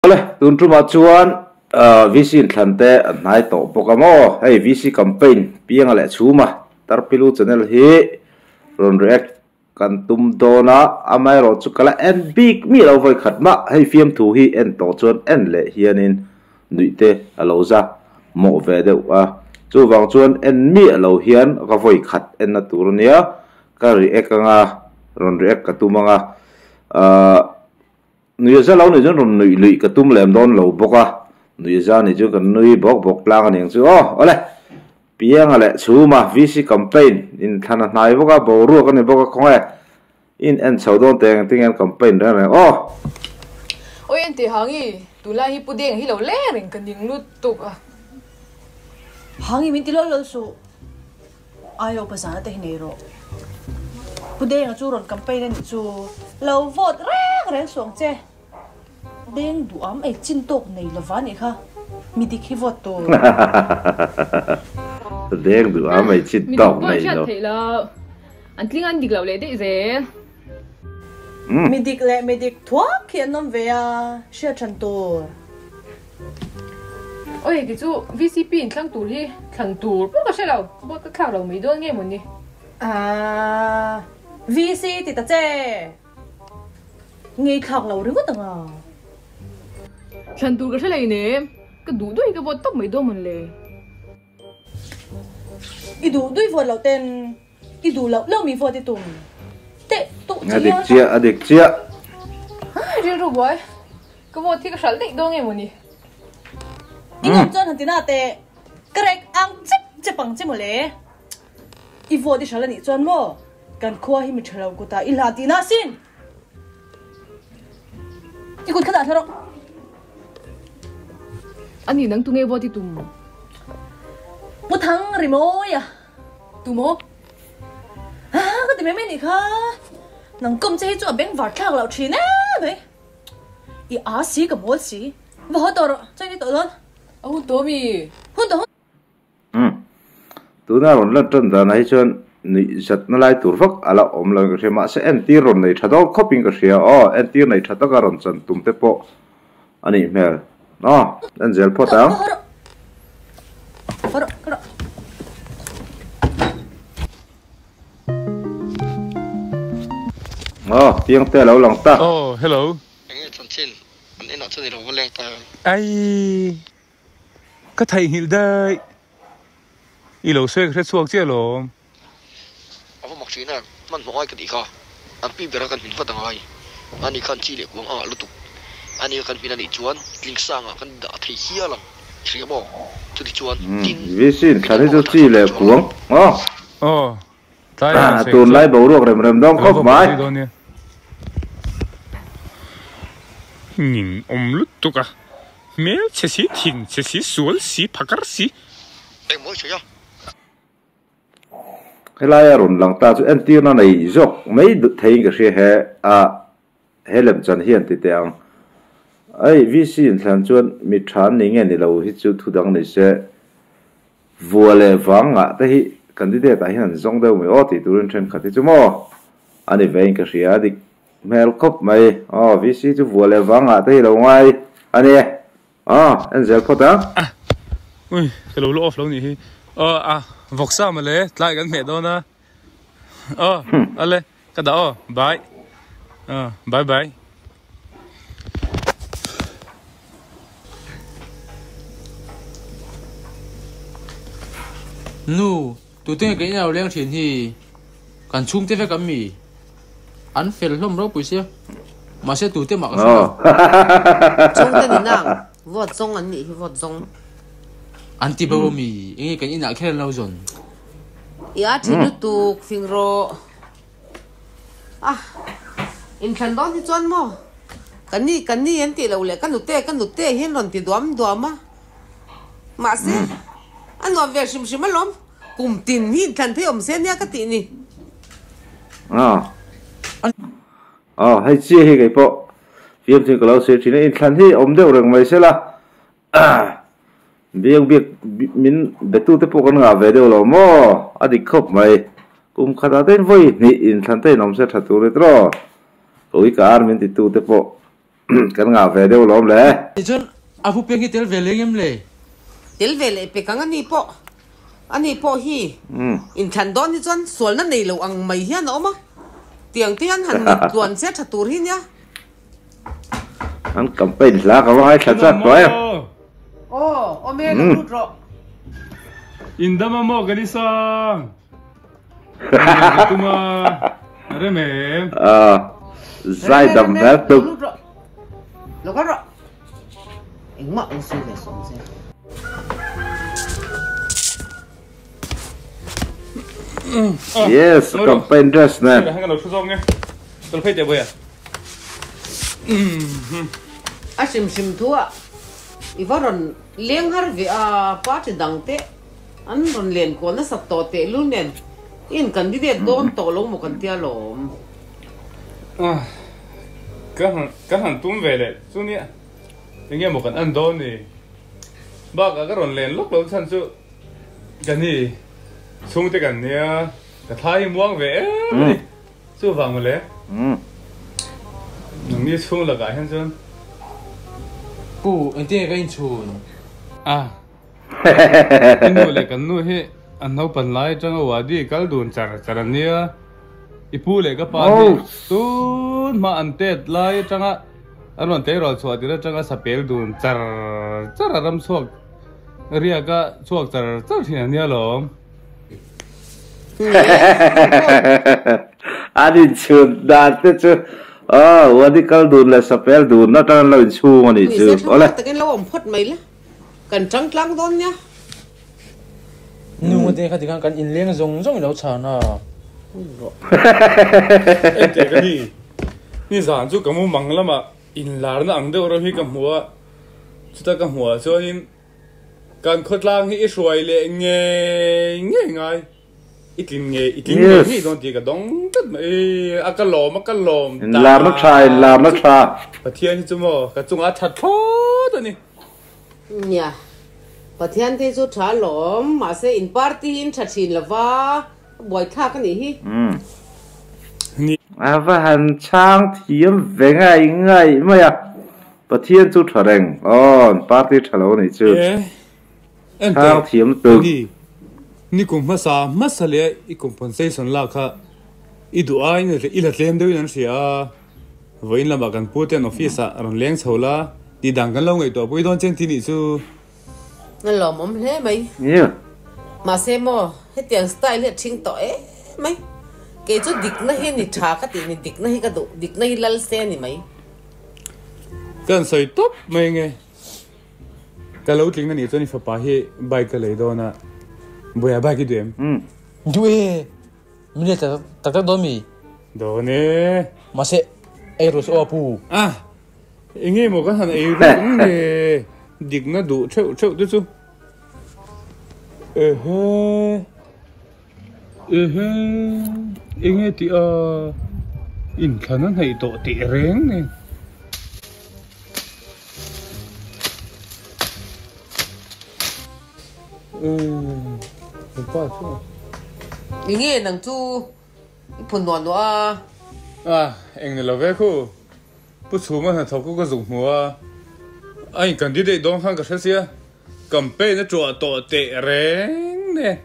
Awle, tun tumah chuan VC inthlan te an hnai tawh bawk a maw? Hei VC campaign pianga leh chhuma Tarpilu channel hi rawn react kan tum dawn a, amaherawh chu ka la en bik mi lo vawi khat mah. Hei fiamthu hi en tawh chuan en leh hianin nuih te a lo za mawh ve deuh a, chuvang chuan en miah lo hian ka vawi khat enna tur a nia, ka react anga rawn react ka tum anga ahh. Nuih za lo nih chuan rawn nuih luih ka tum lem dawn lo bawk a, nuih za nih chuan kan nui bawk bawk tlang a ni ang chu aw. Awle, Pianga leh Chhuma VC campaign inthlan a hnai bawk a, boruak a ni bawk a, khawnge in en chho dawn teh ang tinge an campaign reng reng aw. Awi en teh Hangi, tunlai hi Pu Denga hi lo leng reng ka ning lutuk a. Hangi min ti lawl lawl suh. Aio pazana te hi nei rawh. Pu Denga chu rawn campaign a nih chu. Lo vote reng reng suh ang che. Deng duham ei chin tawk nei lova nih kha. Mi dik hi vote tur. Deng duham ei chin tawk nei lo. Mi dik pawh hriat theih loh. An tling an dik loh leh daih zel. Mi dik leh mi dik thuak hi an awm ve a, hriat hran tur. Oi ti chu VCP in thlang tur hi thlan tur pawh ka hre lo, vote ka thlak lo mai dawn nge mawni. Aaa VC ti ta che, ngei thlak lo ringawt ang a. Thlan tur ka hre lei nem, ka duh duh hi ka vote tawp mai dawn mawni le. I duh duh i vote loh ten I duh loh loh mi vote i tum teh tuh che hian. A dik chiah, a dik chiah. Rilru buai, ka vote hi ka hralh daih dawn nge mawni? I ngam chuan han ti na teh, ka rek ang chep chep ang che mawle. I vote i hralh anih chuan maw, kan khua hi mi tha lo kutah i hlan tihna asin. I kut kha dah thla rawh. Ani nang tunge vote i tum? Pu Thang Rimawi a. Tu maw? Ah, ka ti mai mai nih kha. Nang kawm che hi chu a beng var thlak loh thin em mai. I a si ka mawl si. Va haw tawh rawh, chaw in ei tawh dawn. A hun tawh mi? Hun tawh hun. Umm. Tuna rawn lan tan danah hi chuan nuih zatna lai tur vak a la awm lo in ka hria. Mahse entir rawn nei tha dawn khawp in ka hria. Aw, entir nei tha taka rawn chan tum te pawh A nih hmel. Aw, en zel phawt ang. Aw, piang te a lo lang ta. Aw, hello. Enge chanchin? An inah chuan i lo va leng ta em? Ai, ka theihnghilh daih. I lo sawi ka hre chhuak chiah alawm. A va mak thin a, hmanhmawh ngai ka tih kha. An pi bera kan hmin vat a ngai. Ani khan chi leh kuang a ngah lutuk. Ani kha kan hmin a nih chuan tling sangah kan dah thei hial ang. I hria maw? Chuti chuan tin VC in thlan hi chu chi leh kuang aw. Aw, tlai a rawn sawi Tunlai boruak rem rem dawn khawp mai. Nin awm lutuk a, hmel chhe si, thin chhe si, sual si, phakar si. Engmaw i sawi a? Helaia rawn lang ta chu entirna nei zawk mai theiin ka hria he a he lemchan hian ti teh ang. Hei VC inthlan chuan mi tha an ni nge ni lo hi chu thu dang ni se vua leh vang ngah te hi candidate ah hian an zawng deuh mai aw tih turin thenkhat hi chu maw a ni vein ka hria a dik hmel khawp mai aw VC chu vua leh vang ngah te hi lo ngai a ni e. Aw, en zel phawt a. A, ui, ka lo la off lo nih hi. Aw, a, vawksa mawle, tlai kan hmeh dawn a. Aw, ale, ka dah aw, bye. Aw, bye bye. Nu, tute nge ka in alo leng thin hi? Kan chhungte vek an mi? An fel hlawm ropui sia. Mahse tute mah ka hre lo. Chhungte ni nang, vote zawng an nih hi vote zawng. An ti bo ami? Enge kan inah kher an lo zawn? I a thin lutuk fing rawh. Ah inthlan dawn hi chuan maw ka ni ka ni an tih loh leh ka nute ka nute hian rawn ti duam duam a. Mahse a nuam ve hrim hrim alawm. Kum tin hi inthlan phei awm se nia ka tih ni. Aw. Aw, hei chiah hi kei pawh fiamthu in ka lo sawi thin a, inthlan hi awm deuh reng mai sela biak biak min betu te pawh kan ngah ve deuh lo maw? A dik khawp mai. Kum khatah te in vawi hnih inthlan te in awm se tha tur ni tawh. Ka ui ka ar min titu te pawh. kan ngah ve deuh lawm le. Tichuan a pu peng hi tel ve leng em le? Tel ve leh pek ang a ni pawh. A ni pawh hi inthlan dawn hi chuan sualna nei lo ang mai hian a awm a, tiang te hian han ngaihtuan se tha tur hi nia. An campaign hla ka va ngaithla chak tawh em. Aw, awm e, lo lut rawh. Indam a maw ka ni sang? Ka tum a, rem em? Zai dam hmel tuk. Lo lut rawh. Lo kal rawh. Engmah an sawi ve sawm che. Yes, campaign dress nen. Heng lo thu zawk nge. Tol phei teh boya. A hrim hrim thu a i va rawn leng har ve a party dang te an rawn len kual nasat tawh teh lul nen i in candidate dawn tawh lo maw kan tia lawm. Ka han ka han tum ve leh chu nia enge maw kan en dawn ni bakah ka rawn len lawk lo chhan chu ka ni chhungte kan nia ka thla hi muang ve em a ni chuvang mawle nangni chhung lakah hian chuan Pu engtin nge ka inchhun? A I nu leh kan nu hi an naupan lai atanga wadi kal dun char char an nia. I pu leh ka pa hi tun hma an tet lai atanga an rawn tleirawl chhuah tir atanga sapel dun char char a ram chhuak riak a chhuak char char thin an nia lawm. An inchhun dan te chu aw wadi kal dun leh sapel dun atang an lo inchhung a nih chu. Awle. Takin lo awm phawt mai la. Kan chang tlang dawn nia. Nu ngawt kha tikhan kan inleng zawng zawng i lo chhan a. Engtia ka ni? Nizan chu ka mumang lamah inlarna ang deuh reuh hi ka hmu a, chuta ka hmuh ah chuanin kan khawtlang hi i hruai leh ngei ngei ngai. I tlin ngei, i tling ngei ngei dawn tih ka dawng tlat mai. A ka lawm, a ka lawm ta. Inlarna tha, inlarna tha. Pathian hi chu maw ka chungah a that thlawt a ni. Nia, Pathian te chu tha lawm, mahse in party hi in tha thin lova, a buaithlak a nih hi. Ni. A va han chhang thiam ve ngai ngai mai a, Pathian chu tha reng, aw an party tha lo a nih chu. Chhang thiam lutuk. Ni, ni kum hmasa hmasa leh i compensation lak kha i duh aiin i la tlem deuhin an hria a. Vawiin lamah kan pu ten office ah rawn leng chho la, tih dan kan lo ngaihtuah pui dawn chen ti nih chu. A lawmawm hle mai. Mahse maw, hetiang style hi a ṭhing tawh em mai. Kei chu dikna hi ni ṭha ka tih ni, dikna hi ka duh, dikna hi lal se a ni mai. Ka han sawi tawp mai nge. Ka lo tling a nih chuan i fapa hi bike ka lei dawn a, Buaia bike i duh em? Duh e! Min lei tak tak dawn mi? Dawn e! Mahse, ei ru chu aw pu. Ah! Enge maw ka han ei ruk ang nge? Dikna duh theuh theuh te chu. Ehe! Ehe! Enge tih a inthlan a hnaih tawh teh reng nen. Enge nang chu i phun nuah nuah a? A, eng ni lo ve khu. Pu Chhuma hnathawk khu ka zuk hmu a, a in candidate dawn khan ka hre sia, campaign a tuah tawh teh reng nen.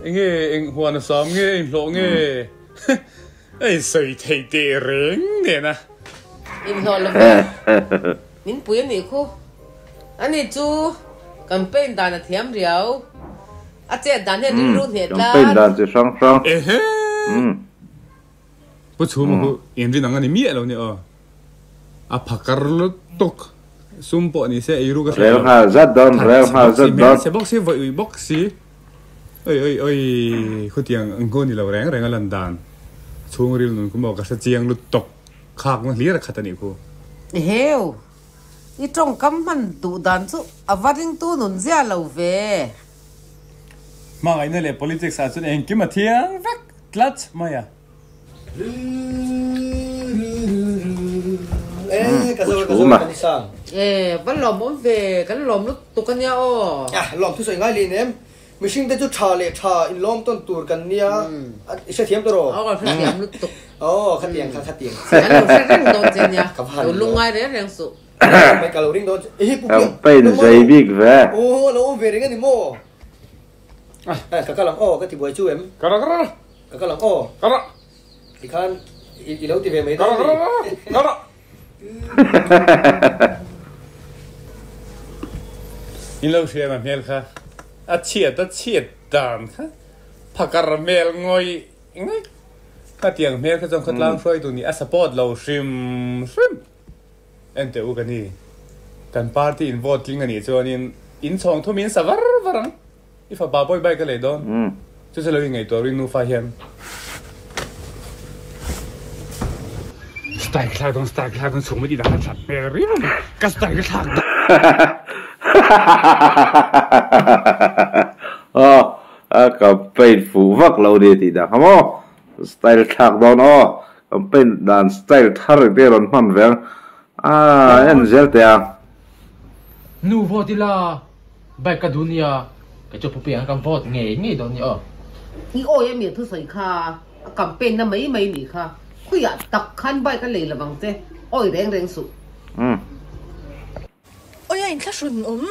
Enge eng huan a sam nge, eng hlawh nge a in sawi thei teh reng nen a. Inhlawh lo ve. Min pui a nih khu. Ani chu campaign dan a thiam riau. A chet dan hian rilru hneh tlat. Campaign dan chi hrang hrang. Ehe! Pu Chhuma khu inrin ang a ni miah lo nia aw. A phakar lutuk. Sum pawh ni se eiru ka hre lo. Rel nghal zat dawn, rel nghal zat dawn. Hmelchhe bawk si, vawi ui bawk si. Oi oi oi, khutiang ang khu ni lo reng reng a lan dan. Chhungril nun khu maw ka hre chiang lutuk. Khakna hlir a khat a nih khu. Eheu, i tawngkam hman duh dan chu a va ringtu nun zia lo ve. Hmangaihna leh politics ah chuan engkim a thiang vek tlat mai a. Chhuma. E, va lawmawm ve, kan lawm lutuk a nia aw. Lawm thusawi ngai leh nem. Mihring te chu tha leh tha inlawm tawn tur kan nia, i hrethiam tawh rawh. Aw ka hrethiam lutuk. Aw khatiang kha khatiang. Kan lo hre reng dawn che nia, lo lungngai reng reng suh. Mai ka lo ring dawn che. Ehe pu Piang. Campaign zei bik ve. Aw a lo awm ve reng a ni maw? Eh ka kal ang aw ka ti buai chu em? Ka ra ka ra. Ka kal ang aw. Ka ra. Tikhan i lo ti ve mai dawn ni. Ka ra. In lo hria ma hmel kha a chhiat a chhiat dan kha phakar hmel ngawi ngawi khatiang hmel kha chuan khawtlang hruaitu nih a support lo hrim hrim en teh u ka ni kan party in vote tling a nih chuanin in chhawng thum in sa var var ang i fapa pawh i bike a lei dawn chu chu lo inngaihtuah rin nufa hian style thlak dawn style thlak dawn chhung mai tih dan kha that hmel riau mai ka style ka thlak dawn. Aw a campaign fuh vak lo ni tih dan kha maw style thlak dawn aw campaign dan style thar engte rawn hman ve ang a en zel teh ang. Nu vote ila Bike ka duh nia, kei chu Pupi ang kan vote ngei ngei dawn nia aw. I awi ami a thusawi kha a campaign na mai mai nih kha, khawiah tak khan bike a lei lovang che, awi reng reng suh. Awi a inthlahrun awm,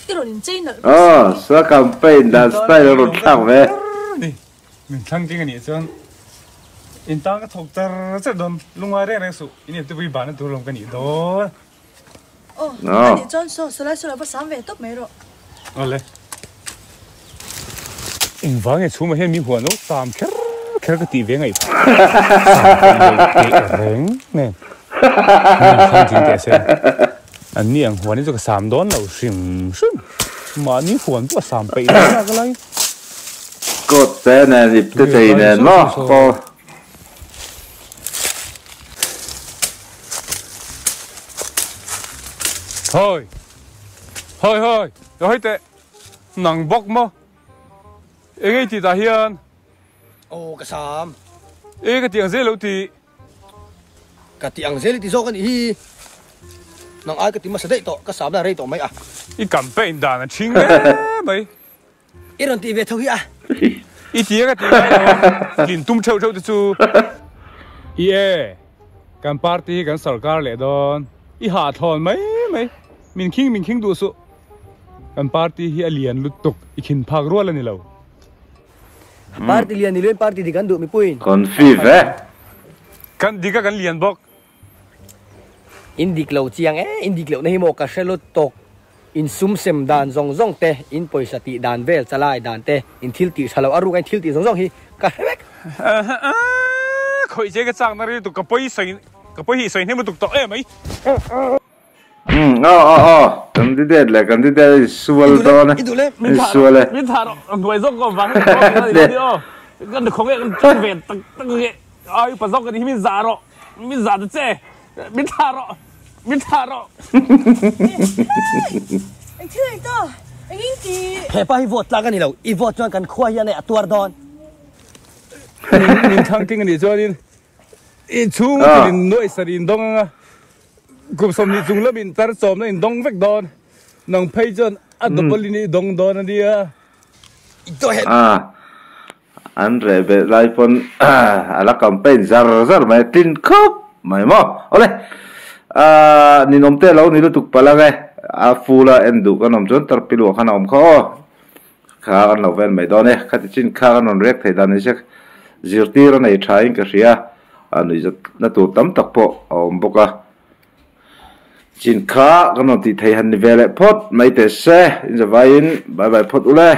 i rawn inchei nalh bawk si. Aw, sa campaign dan style a rawn thlak ve. Ni, min thlang ding a nih chuan in tan ka thawk char char dawn, lungngai reng reng suh, in eptepui bahna tur lawm ka nih dawn. Aw, a nih chuan saw sawlai saw lo va sam ve tawp mai rawh. Awle. Engvang nge chhumah hian mi huan lo sam kher kher ka tih ve ngaih phah. Sam peih lo teh reng nen. Mi an thlang ding teh se. An ni ang huan hi chu ka sam dawn lo hrim hrim. Mahni huan pawh a sam peih lo lak lai. Coat te nen ip te chei nen maw aw. Hoi! Hoi hoi! Lo hei teh! Nang bawk maw? Eng ei tih tah hian? Aw ka sam. E ka ti ang zel lo ti. Ka ti ang zel i ti zawk a nih hi. Nang ai ka ti hmasa daih tawh, ka sam na rei tawh mai a. I campaign dan a ṭhing hle mai. I rawn tih ve tho hi a. I ti a ka tih lai lo tlin tum theuh theuh te chu. I e, kan party hi kan sorkar leh dawn. I hahthlawn mai mai. Min khing min khing duh suh. Kan party hi a lian lutuk i khin phak rual a ni lo. Party lian ni luin party dik an duh mipuiin. Confi ve. Kan dik a kan lian bawk. In dik lo chiang e, in dik lohna hi maw ka hre lut tawk. In sum sem dan zawng zawng te, in pawisa tih dan vel chalai dan te, in thil tih tha lo a ruk a in thil tih zawng zawng hi ka hre vek. Khawih che ka chak na ril tuk ka pawi sawi ka pawi hi sawi hnem lutuk tawh em mai. Umm aw aw aw candidate leh candidate a insual dawn e insual e. Min thah rawh hnuai zawk aw vang hi aw kan khawnge kan tang ve tak tak nge ai upa zawk ani hi min zah rawh. Min zah ta che, min thlah rawh, min thlah rawh. Eng thil eng ta, eng in ti. He pa hi vote tlak a ni lo, i vote chuan kan khua hian a tuar dawn. Min thlang tling a nih chuanin i chhung tin in nuaih sarih in dawng ang a, kum 20 chung lamin tar chawmna in dawng vek dawn, nang phei chuan a double in i dawng dawn a nia. An reh beh lai pawn a la campaign zar zar mai a tlin khawp mai maw. Awle ahh ninawm te lo ni lutuk palh ang e a full a en duh kan awm chuan tarpiluah khan a awm kha aw kha kan lo vel mai dawn e khati chin kha kan rawn react thei dan ni se zirtir a nei tha in ka hria a nuihzat na tur tam tak pawh a awm bawk a chin kha kan rawn tih thei han ni ve leh phawt mai teh se inzavaiin bye bye phawt ule.